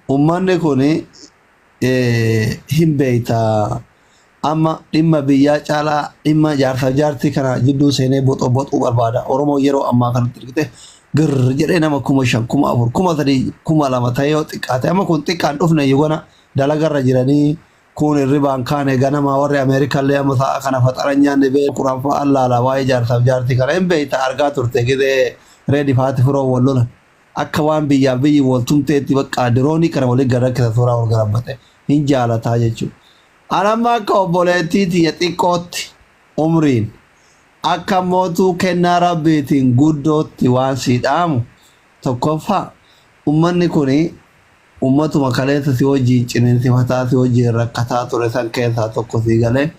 Ummanni kun hin beeyta amma dhimma biyyaa caalaa dhimma jaarsaaf jaartii kana jidduu seenee boxoo boxuu barbaada. Oromoo yeroo ammaa kanatti argite girr jedhee nama 5000, 4000, 3000, 2000 ta'ee yoo xiqqaate amma kun xiqqaan dhufne yogana dalagarra jiranii kun hirribaan kaane ganama warri Ameerikallee amma sa'a kana faxaran nyaanne bee quraan fa'aan laala waa'ee jaarsaaf jaartii kana hin beeyta argaa turte gidee reedi faati firoo wal lolan. Akka waan biyyaaf biyyi wal tumteetti baqqaa diroonii kana waliin gad rakkisa suuraa wal garabbate hin jaalataa jechuudha. An amma akka obboleettii tiyya xiqqootti umriin akka mootuu kennaa rabbiitiin guddootti waan sii dhaamu tokkoffaa ummanni kun ummatuma kaleessa si wajjiin ciniinsifataa si wajjiin rakkataa ture san keessaa tokko sii galee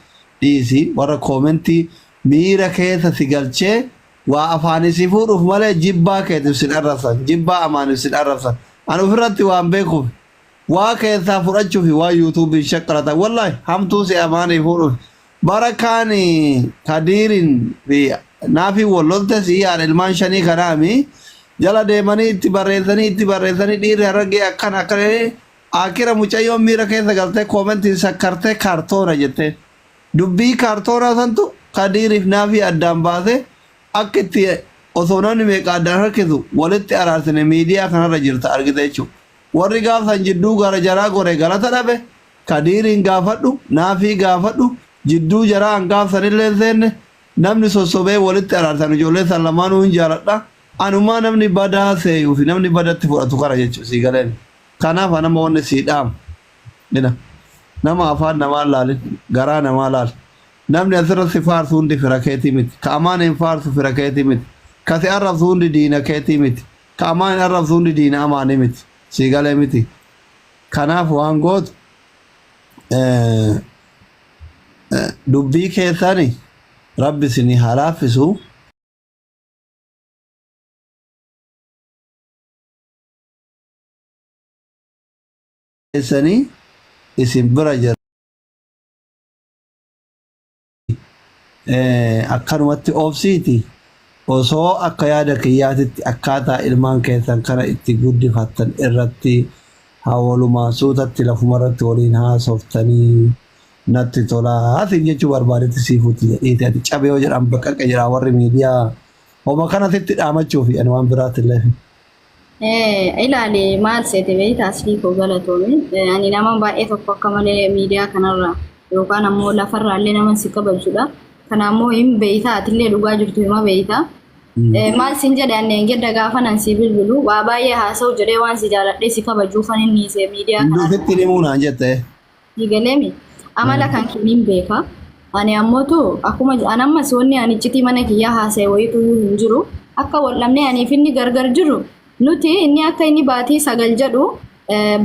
dhiisi warra koomentii miira keessa si galchee Waa afaanii si fuudhuuf malee jibbaa keetiif sin arrabsan. Jibbaa amaaniif sin arrabsan. Ani ofirratti waan beekuuf waa keessaa fudhachuufi waa yuutuubiin shaqqalatan. Wallaahi hamtuu si amaanii fuudhuuf. Bara kaani kadiirin fi naafii wal lolte si haadha ilmaan shanii kanaami jala deemanii itti barreessanii itti barreessanii dhiirri harargee akkana akkana jedhanii akira mucayyoon miira keessa galtee koomentiin sakkartee kaartoona jetteen. Dubbii kaartoonaa santu Kadiiriif Naafii addaan baasee akka itti osoo namni meeqa addaan harkisu walitti araarsine miidiyaa kanarra jirta argite jechuudha. Warri gaaf san jidduu gara jaraa gore galata dhabe Kadiiriin gaafadhu, Naafii gaafadhu, jidduu jaraa an gaaf sanillee hin seenne namni sossobee walitti araarse an ijoollee san lamaanuu hin jaaladha. Anumaa namni badaa seeyuu fi namni badatti fudhatu kana jechuudha sii galeen. Kanaaf an amma wanni sii dhaamu Ila. Nama afaan namaa hin laalin. Garaa namaa laal. Namni asirra si faarsu hundi fira keetii miti. Ka amaan hin faarsu fira keetii miti. Ka si arrabsu hundi diina keetii miti. Ka amaan hin arrabsu hundi diina amaanii miti. Sii galee miti. Kanaaf waan gootu eh, eh, dubbii keessani rabbi isinii haa laaffisu. Keessanii isin bira jira. Akkanumatti obsiiti osoo akka yaada kiyyaatitti akkaataa ilmaan keessan kana itti guddifattan irratti haa walumaan suutatti lafumarratti waliin haasoftanii natti tolaa siin jechuu barbaadetti siifuutti jedhiiti ati cabe yoo jedhan baqaqe jedha warri miidiyaa homa kana sitti dhaamachuufi ani waan biraatti illee. Ilaali maal seete beektaa aslii koo galatoomi. Ani nama baay'ee tokko akka malee miidiyaa kanarra yookaan ammoo lafarraa illee nama si kabajudha. Kana ammoo hin beektaa atillee dhugaa jirtu hima beektaa. Maal sin jedhe ani gedda gaafa nan si bilbilu waa baay'ee haasa'u jedhee waan si jaaladhee si kabajuufan inni hiise miidiyaa kanarra. Sitti himuu naan jette. Sii galeemi amala kan kee nin beeka. Ani ammotu akkuma an ammas wanni ani iccitii mana kiyyaa haasa'e wayitu iyyuu hin jiru. Akka wal dhabnee aniif inni gargar jiru nuti inni akka inni baatii 9 jedhu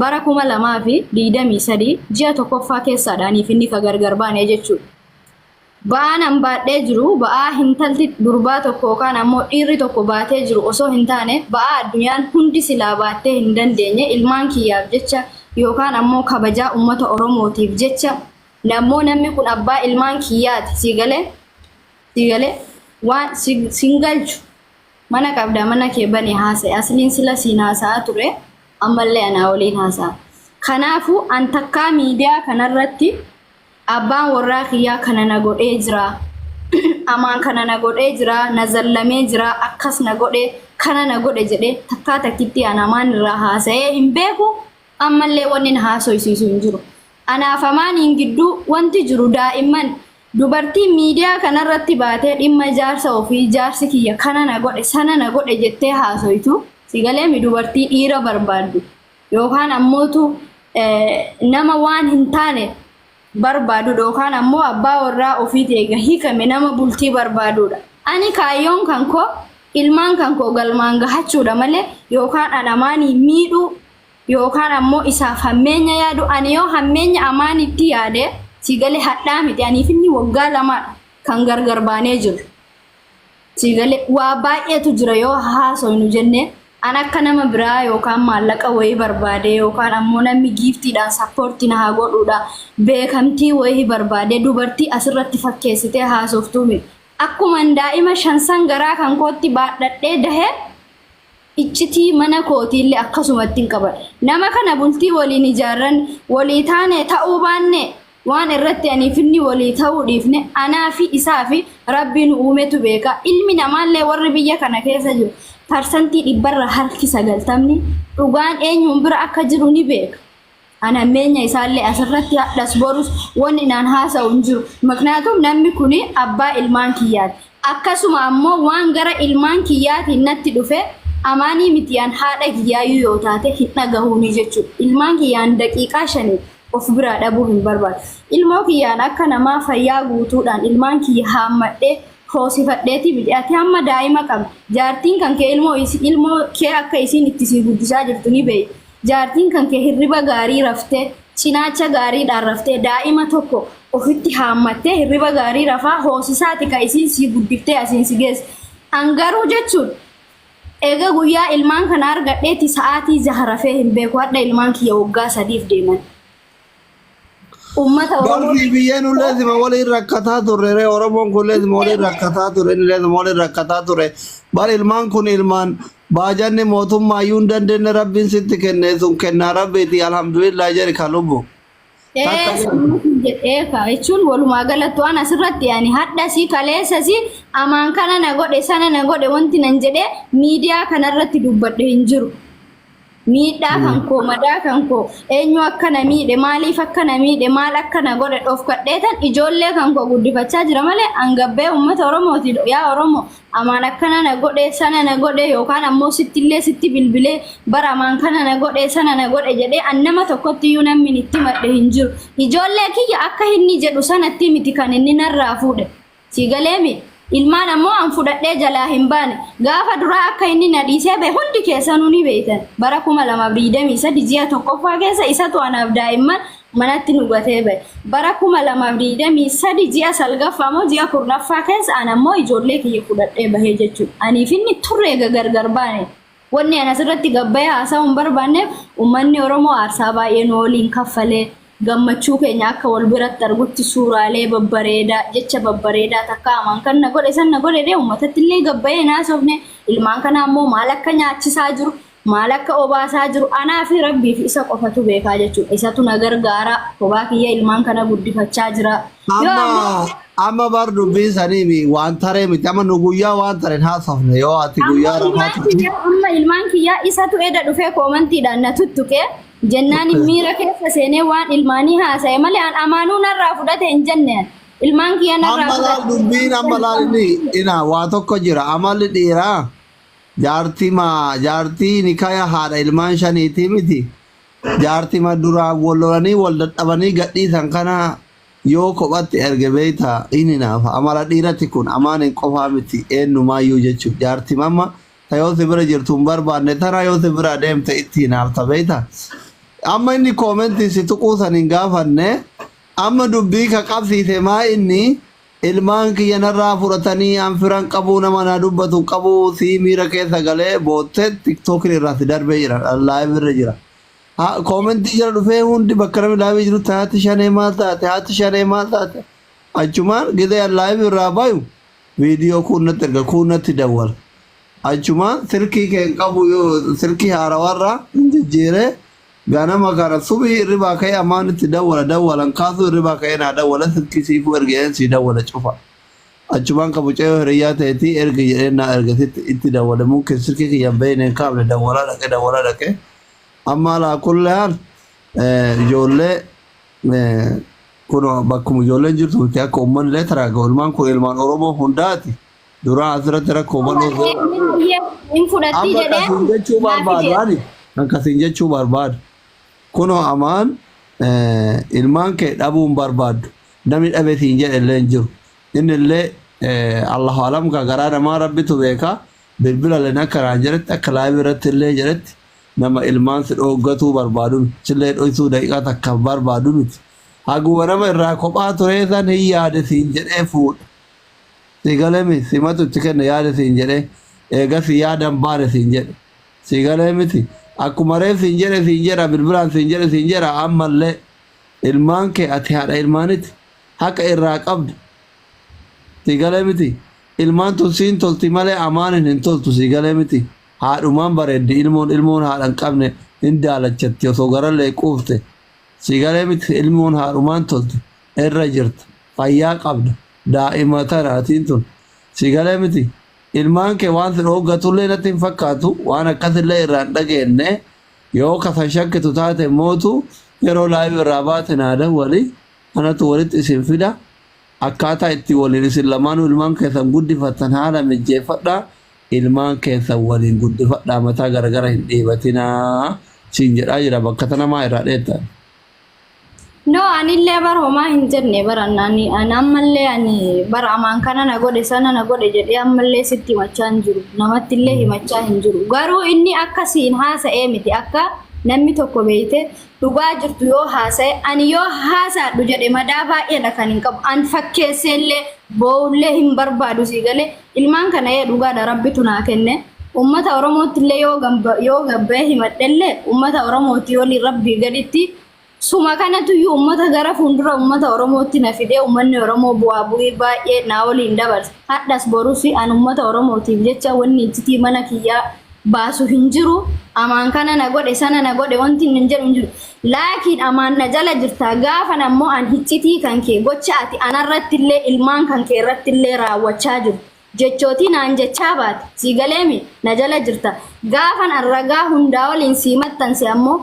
bara 2023 ji'a tokkoffaa keessaadha aniif inni ka gargar baane jechuudha. Ba'aan an baadhee jiru ba'aa hintalti durbaa tokko yookaan ammoo dhiirri tokko baatee jiru osoo hin taane ba'aa addunyaan hundi silaa baattee hin dandeenye ilmaan kiyyaaf jecha yookaan ammoo kabajaa ummata Oromootiif jecha ammoo namni kun abbaa ilmaan kiyyaati sii galee sii galee waan si sin galchu mana qabda mana kee bani haasa'i asliin sila siin haasa'aa ture ammallee anaa waliin haasa'a kanaafuu an takkaa miidiyaa kanarratti Abbaan worraa kiyyaa kana na godhee jira, amaan kana na godhee jira, na zallamee jira, akkas na godhe, kana na godhe jedhee takkaa takkittii an amaan irraa haasa'ee hin beeku, ammallee wanni na haasoysiisu hin jiru. Anaaf amaaniin gidduu wanti jiru daa'imman. Dubartiin miidiyaa kanarratti baatee dhimma jaarsa ofii jaarsi kiyya kana na godhe, sana na godhe jettee haasoytu, si galeemi dubartii dhiira barbaaddu. Yookaan ammootu nama waan hin taane barbaadudha yookaan ammoo abbaa warraa ofiiti eega hiikame nama bultii barbaadudha. Ani kaayyoon kan koo ilmaan kan koo galmaan gahachuudha malee yookaan an amaanii miidhuu yookaan ammoo isaaf hammeenya yaadu ani yoo hammeenya amaanitti yaade si galee hadhaa miti aniif inni waggaa lamaadha kan gargar baanee jiru. Sii galee waa baay'eetu jira yoo haasoynu jenne an akka nama biraa yookaan maallaqa wayii barbaadee yookaan ammoo namni giiftiidhaan sappoortii na haa godhuudha beekamtii wayii barbaadee dubartii asirratti fakkeessitee haasoftuu miti. Akkuman daa'ima shansan garaa kan kootti baadhadhee dahe Iccitii mana kootiillee akkasumatti hin qabadha. Nama kana bultii waliin ijaarran walii taane ta'uu baanne waan irratti aniif inni walii ta'uu dhiifne anaa fi isaa fi Rabbii nu uumetu beeka. Ilmi namaallee warri biyya kana keessa jiru parsantii dhibbarra harki sagaltamni dhugaan eenyuun bira akka jiru ni beeka. An hammeenya isaallee asirratti hadhas borus wanni naan haasa'u hin jiru. Miknaatum namni kuni abbaa ilmaan kiyyaati. Akkasuma ammoo waan gara ilmaan kiyyaatiin natti dhufe amaanii miti an haadha kiyyaayyuu yoo taate hin dhagahuuni jechuudha. Ilmaan kiyyaan daqiiqaa shanii of biraa dhabuu hin barbaadu. Ilmoo kiyyaan akka namaa fayyaa guutuudhaan ilmaan kiyya haammadhee hoosifadheetii miti. Ati hamma daa'ima qabda. Jaartiin kan kee ilmoo ilmoo kee akka isiin itti sii guddisaa jirtu ni beekti. Jaartiin kan kee hirriba gaarii raftee, cinaacha gaariidhaan raftee, daa'ima tokko ofitti haammattee hirriba gaarii rafaa hoosisaati ka isiin sii guddiftee asiin si geesse. An garuu jechuun eega guyyaa ilmaan kana argadheeti sa'aatii jaha rafee hin beeku. Hadha ilmaan kiyya waggaa sadiif deeman. Ummata Oromoo Barri biyyeen ullee sima waliin rakkataa turre ree Oromoon kun illee sima waliin rakkataa ture inni illee sima waliin rakkataa ture. Bar ilmaan kun ilmaan baajanni mootummaa iyyuu hin dandeenye rabbiin sitti kenne sun kennaa rabbiiti alhamdulillah jedhi ka lubbu. Takka Ee, sammuu jedhee ka jechuun walumaa galatti waan asirratti ani hadhasi kaleessasi amaan kana na godhe sana na godhe wanti nan jedhee miidiyaa kanarratti dubbadhe hin jiru. Miidhaa kan koo, madaa kan koo, eenyu akka na miidhe, maaliif akka na miidhe, maal akka na godhe dhofkadheetan ijoollee kan koo guddifachaa jira malee angabbee uummata Oromooti. Yaa Oromoo, amaan akkana na godhe, sana na godhe yookaan ammoo sittillee sitti bilbilee bara amaan kana na godhe, sana na godhe jedhee an nama tokkotti iyyuu namni itti madhe hin jiru. Ijoollee kiyya akka inni jedhu sanatti miti kan inni narraa fuudhe. Sii galeemi? Ilmaan ammoo an fudhadhee jalaa hin baane. Gaafa duraa akka inni na dhiisee bahe hundi keessanuu ni beektan. Bara 2023 ji'a tokkoffaa keessa isatu anaaf daa'imman manatti nu gatee bahe. Bara 2023 ji'a salgaffaa moo ji'a kurnaffaa keessa an ammoo ijoollee kiyya fudhadhee bahee jechuudha. Aniif inni turre eega gargar baane. Wanni ani asirratti gabbayee haasa'uu hin barbaanneef uummanni Oromoo aarsaa baay'ee nu waliin kaffalee gammachuu keenya akka wal biratti argutti suuraalee babbareedaa jecha babbareedaa takka amaan kan na godhe san na godhe jedhee uummatatti illee gabbayee hin haasofne. Ilmaan kana ammoo maal akka nyaachisaa jiru maal akka obaasaa jiru anaa fi rabbii fi isa qofatu beekaa jechuudha. Isatu na gargaara kophaa kiyya ilmaan kana guddifachaa jira. Yoo Amma ammoo amma bar dubbiin sanii waan taree miti amma nu guyyaa waan tareen haasofne yoo ati Amma guyyaa rafaa ilmaan turte. kiyyaa amma ilmaan kiyyaa isatu eda dhufee koomantiidhaan na tuttuqe jennaan miira keessa seenee waan ilmaanii haasa'e malee an amaanuu narraa fudhate hin jenne an. Ilmaan kiyya narraa Amma laal fudhate. dubbiin amma laal inni ina waa tokko jira amalli dhiiraa jaartii maa jaartii nikaya haadha ilmaan shaniitii miti jaartii ma duraan wal lolanii wal dadhabanii gadhiisan kana yoo kophatti erge beeyta hin hinaafa. Amala dhiirati kun amaaniin qofaa miti eenyumaayyuu jechuudha. Jaartii amma ta yoo si bira jirtu hin barbaanne tana yoo si bira deemte itti hinaafta beeyta. Amma inni koomentii si tuquu san hin gaafanne amma dubbii ka qabsiise maa inni ilmaan kiyya narraa fudhatanii an firan qabuu nama naa dubbatu hin qabuu sii miira keessa galee boottee tiktookiin irraa si darbee jira live irra jira. Ha koomentii jala dhufee hundi bakka namni live jirutti haati shanee maal taate haati shanee maal taate achumaan gizee an live irraa bayu viidiyoo kuun natti erga kuun natti dawwala. Achumaan silkii kee hin qabu yoo silkii haarawarraa hin jijjiiree ganama kana subii hirribaa ka'ee amaan itti dawwala dawwalan kaasuu hirribaa ka'ee naa dawwala silkii siifuu erge jedheen sii dawwala cufa. Achumaan ka mucayyoo hiriyyaa ta'etii ergi jedheen naa erge sitti itti dawwale mumkin silkii kiyya hin beekne hin kaafne dawwalaa dhaqe dawwalaa dhaqe amma alaa kulli haal ijoollee kun bakkuma ijoolleen jirtu miti akka uummanni illee taraagamu ilmaan kun ilmaan Oromoo hundaati duraa asirratti rakkoo bal'oo Hin fudhattii amma jedhee akkasiin jechuu naa barbaadu fide. ani akkasiin jechuu barbaadu kunoo amaan ilmaan kee dhabuu hin barbaaddu namni dhabe siin jedhe illee hin jiru inni illee Allahu alam ka garaa namaa rabbitu beeka bilbila illee akka naan jedhetti akka live irratti illee jedhetti nama ilmaan si dhooggatuu barbaadu miti sillee dhoysuu daqiiqaa takka barbaadu miti haguma nama irraa kophaa turee san hin yaade siin jedhee fuudhe si galee miti simatu itti kenne yaade siin jedhee eegas yaadan baane siin jedhe si galee miti akkuma reef siin jedhe siin jedha bilbilaan siin jedhe siin jedha ammallee ilmaan kee ati haadha ilmaaniti haqa irraa qabda si galee miti ilmaan tun siin tolti malee amaanin hin toltu si galee miti. Haadhumaan bareeddi ilmoon ilmoon haadha hin qabne hin daalachatti osoo garallee quufte. Si galee miti ilmoon haadhumaan tolti irra jirta fayyaa qabda daa'ima tanaatiin tun si galee miti ilmaan kee waan si dhooggatullee natti hin fakkaatu waan akkasillee irraa hin dhageenne yoo kasan shakkitu taate mootu yeroo live irraa baate naa dawwali anatu walitti isin fida akkaataa itti waliin isin lamaanuu ilmaan keessan guddifattan haala mijjeeffadhaa ilmaan keessan waliin guddifadhaa mataa garagara hin dhiibatinaa siin jedhaa jira bakka tana maa irraa dheetta. No, anillee bara homaa hin jenne bara ani ani ammallee ani bara amaan kana na godhe sana na godhe jedhee ammallee sitti himachaa hin jiru. Namatti illee himachaa hin jiru. Garuu inni akka siin haasa'ee miti akka namni tokko beeyte dhugaa jirtu yoo haasa'e ani yoo haasaadhu jedhe madaa baay'eedha kan hin qabu. An fakkeessee illee boo'ullee hin barbaadu sii galee ilmaan kana ee dhugaadha rabbitu naa kenne. Ummata Oromootti illee yoo gamba yoo gabbee himadhellee ummata Oromooti waliin rabbii gaditti suma kanatuyyuu ummata gara fuuldura ummata Oromootti na fidee ummanni Oromoo bu'aa bu'ii baay'ee naa waliin dabarse. Hadhas borus an ummata Oromootiif jecha wanni iccitii mana kiyyaa baasu hin jiru. Amaan kana na godhe sana na godhe wanti inni hin jedhu hin jiru. Laakiin amaan na jala jirta gaafan ammoo an hiccitii kan kee gocha ati anarratti illee ilmaan kan kee irratti illee raawwachaa jiru. Jechootii naan jechaa baate sii galeemi na jala jirta. Gaafan an ragaa hundaa waliin sii maxxanse ammoo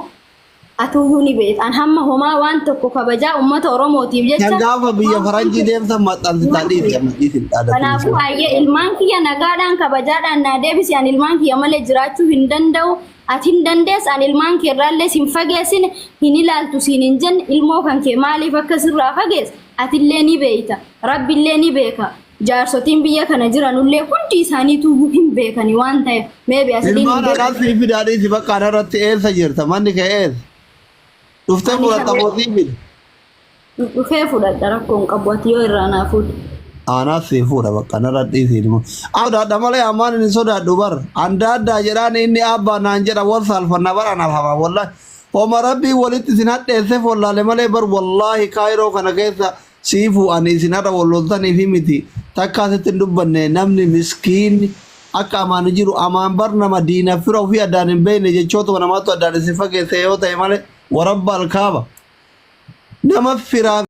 atuyyuu ni beekta. An hamma homaa waan tokko kabajaa ummata Oromootiif jecha Kan gaafa biyya faranjii deemtan maxxansitaa dhiisi amma dhiisi hin dhaadatin Kanaafuu ishee. ayyee ilmaan kiyya nagaadhaan kabajaadhaan naa deebisi ani ilmaan kiyya malee jiraachuu hin danda'u. Ati hin dandeessa ani ilmaan kee irraallee sin fageessine hin ilaaltu siin hin jenne ilmoo kan kee maaliif akka sirraa fageesse atillee ni beekta rabbillee ni beeka jaarsotiin biyya kana jiranullee hundi isaaniituu hin beekani waan ta'eef maybe asliin hin Ilmaan beekan. anaa sii fidaa dhiisi bakka anarratti eessa jirta manni kee eessa? Dhuftee Ani fudhatta kan moo sii fida? dhufee fudhadha rakkoo hin qabu ati yoo irraa naa fuudhe. Anaa sii fuudha bakka anarra dhiisi ilmoo. Sodaadha malee amaan hin sodaadhu bar. Anda addaa jedhaan inni abbaa naan jedha wal saalfanna bar anaaf hamaa wallahi. Homa rabbii walitti isin hadheesseef wallaale malee bar wallaahi kaayiroo kana keessa siifuu ani isin har'a wal loltaniif miti takkaa sitti hin dubbanne namni miskiinni akka amaan jiru amaan bar nama diina fira ofii addaan hin beekne jechootuma namaatu addaan isin fageesse yoo ta'e malee warabba alkaaba nama firaa.